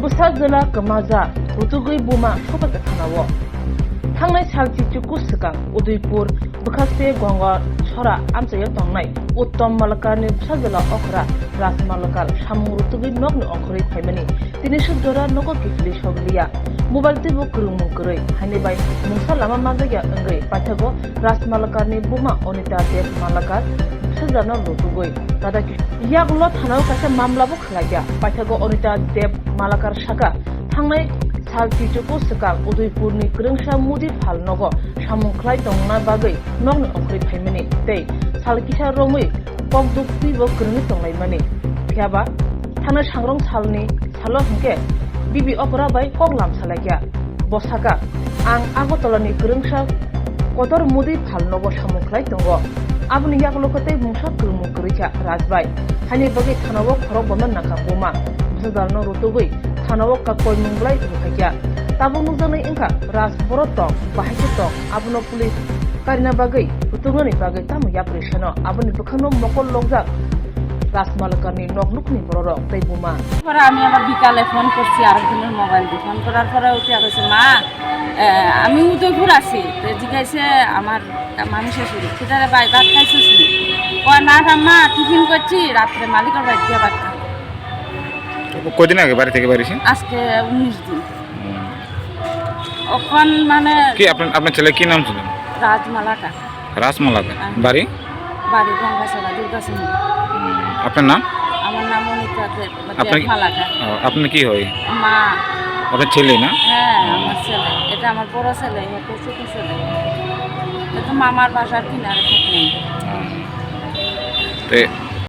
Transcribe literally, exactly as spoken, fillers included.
Bwsa jwla kwmaja rutugwi buma sobaikha thanao. Thangnai sal chichuku swkang Udaipur bwkhaste Gongor sora amchaio tongnai Uttom Malakarni bwsa jwla okra Raj Malakar samung rutugwi nokni ongkhorwi phaimani tini suk jora nogo kiphilwi sogwliya. Mobile teibo kwrwngmung kwrwi haini bai mungsa lama manjakya wngwi paithago Raj Malakarni buma Onita Deb Malakar bwsa jwlano rutugwi. Yagulo thanao kaisa mamlabo khlaikha. Paithago Onita Deb Malakar sakha, thangnai sal chichuku swkang Udaipurni kwrwngsa Mudi phalnogo samung khlai tongna bagwi nokni ongkhorwi phaimani tei sal kisa romwi kokduk twibo kwrwngwi tonglaimani. Phiyaba thangnai sangrong salni salo hwnkhe bibi okra bai kok lam salaikha. Bo sakha, "Ang Agartala ni kwrwngsa kotor Mudi phalnogo samung khlai tongo. Aboni yagulo khe tei mungsa kwrwngmung kwrwi kha Raj bai. Haini bagwi thanao khorok bomna nangkha buma. Bwsa jwlano rutugwi thanao kakoimung belai rwkhaikha. Tabuk nukjaknai wngkha Raj boro tong, bahai khe tong. Abono police karina bagwi rutuknani bagwi tamo yapri seno. Aboni bwkhakno mokol lokjak Raj Malakarni nok nukni bororok tei buma." পরে আমি আবার বিকালে ফোন করছি আরেকজনের মোবাইল দিয়ে। ফোন করার পরে উঠে কইছে, "মা, এ, আমি উদয়পুর আছি।" তো জিজ্ঞাসে আমার মামি শাশুড়ি, "কোথায় রে ভাই, ভাত খাইছিস নি?" কয়, "না ঠাম্মা, টিফিন করছি, রাত্রে মালিকের বাড়ি গিয়ে ভাত খাবো।" কয়দিন আগে বাড়ি থেকে বেরিয়েছেন? আজকে উনিশ দিন। হুম। ওখান মানে কি আপনার, আপনার ছেলে কি নাম ছিল? রাজমালাকা। রাজমালাকা। হ্যাঁ। বাড়ি? বাড়ি গঙ্গাছড়া, দুর্গাচন্দ্র। হুম। আপনার নাম? আমার নাম অনিতা দেব, আপনার দেব মালাকা। ও, আপনার কি হয়? মা। আপনার ছেলে না? হ্যাঁ, হুম। আমার ছেলে। এটা আমার বড় ছেলে, এটা ছোট ছেলে। এটা তো মামার বাসার কিনারে থাকে। হুম। তো